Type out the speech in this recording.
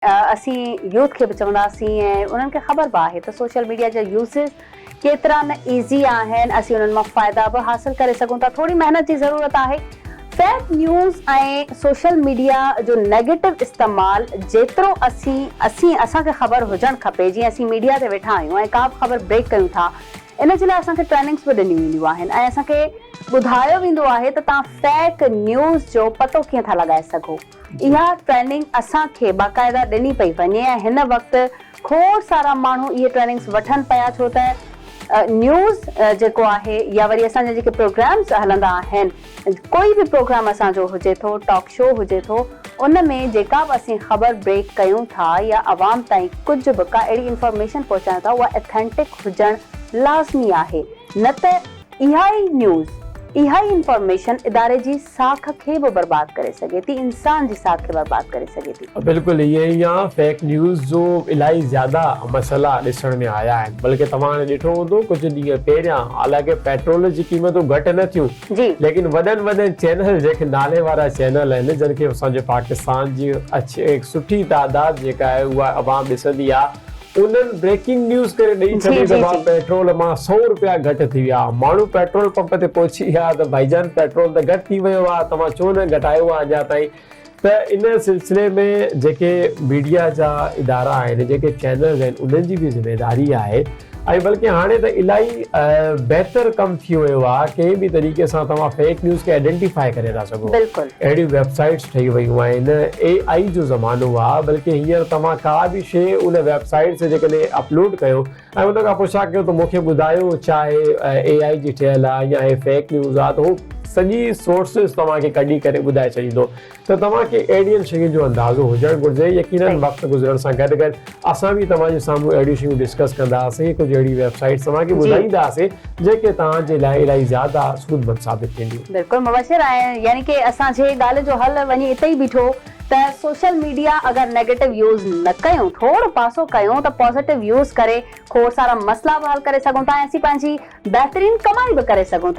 اسين يوٿ کي به چونداسين ۽ انهن کي خبر به آهي ته سوشل ميڊيا جا يوزز ڪيترا نه ايزي آهن اسين انهن مان فائدا به حاصل ڪري سگهون ٿا ٿوري محنت جي ضرورت آهي فيڪ نيوز ۽ سوشل ميڊيا جو نيگيٽو استعمال جيترو اسين اسين اسان کي خبر هجڻ کپي جيئن اسين ميڊيا تي ويٺا آهيون ۽ ڪا به خبر بريڪ ڪيون ٿا ان جي لاء اسان کي ٽريننگس به ڏنيون وينديون آهن ۽ اسان کي ٻڌايو ويندو آهي ته توهان فيڪ نيوز جو پتو ڪيئن ٿا لڳائي سگهو. اها ٽريننگ اسان کي باقاعده ڏني پئي وڃي ۽ هن وقت کوڙ سارا ماڻهو اهي ٽريننگس وٺن پيا ڇو ته نيوز جيڪو آهي يا وري اسان جا جيڪي پروگرامس هلندا آهن ڪوئي به پروگرام اسان جو هجي ٿو ٽاڪ شو هجي ٿو ان ۾ جيڪا به اسين خبر بريڪ ڪيون ٿا يا عوام تائين ڪجهه به ڪا اهڙي انفارميشن پهچايون ٿا اها اٿينٽڪ هجڻ لازمي آهي نه ته اها ئي نيوز اها ئي انفارميشن اداري جي ساک کي به برباد ڪري سگهي ٿي، انسان جي ساک کي برباد ڪري سگهي ٿي. بلڪل ائين ئي آ فيڪ نيوز جو الاهي زياده مسئلا ڏسڻ ۾ آيا آهن بلڪه توهان هاڻي ڏٺو هوندو ڪجهه ڏينهن پهريان حالانڪه پيٽرول جي قيمتون گهٽ نه ٿيون جي. ليڪن وڏن وڏن چينل جيڪي نالي وارا چينل آهن جن کي اسان جي پاڪستان جي اڇي سٺي تعداد جيڪا آهي اها عوام ڏسندي آ انهن بريڪنگ نيوز ڪري ڏئي ڇڏي ته ڀاء پيٽرول مان سئو روپيا گهٽ ٿي ويا ماڻهو پيٽرول پمپ تي پهچي ويا ته ڀائي جان پيٽرول ته گهٽ ٿي ويو آهي توهان ڇو نه گهٽايو آهي اڃا تائين ته ان سلسلي ۾ جيڪي ميڊيا جا ادارا آهن جيڪي چينلز آهن انهن جي به ذميواري آهي ۽ بلڪه هاڻي ته الاهي بهتر ڪم ٿي ويو آهي ڪنهن به طريقي سان توهان فيڪ نيوز کي آئيڊينٽيفائي ڪري ٿا سگهو بلڪل اهڙيون ويب سائيٽس ٺهي ويون آهن اي آئي جو زمانو آهي بلڪه هينئر توهان ڪا به شي ان ويب سائيٽ تي جيڪڏهن اپلوڊ ڪيو ۽ ان کان پڇا ڪيو ته مون کي ٻڌايو ڇا هي اي آئي جي ٺهيل آهي يا هي فيڪ نيوز آهي ته هو سڄي سورسز توهان کي ڪڍي ڪري ٻڌائي ڇڏيندو ته توهان کي اهڙين شين جو اندازو هجڻ گهرجي. يقينن وقت گذرڻ سان گڏ گڏ اسان به توهان جي سامهون اهڙيون شيون ڊسڪس ڪنداسين، ڪجهه اهڙي ويب سائيٽس توهان کي ٻڌائينداسين جيڪي توهان جي لاء الاهي زياده سودمند ثابت ٿينديون. بلڪل مبشر ۽ يعني ڪي اسان جي ڳالهه جو حل وڃي اتي ئي بيٺو ته سوشل ميڊيا اگر نيگيٽو يوز نه ڪيون ٿورو پاسو ڪيون ته پازيٽو يوز ڪري کوڙ سارا مسئلا به حل ڪري سگهون ٿا ۽ اسين پنهنجي بهترين ڪمائي به ڪري سگهون ٿا.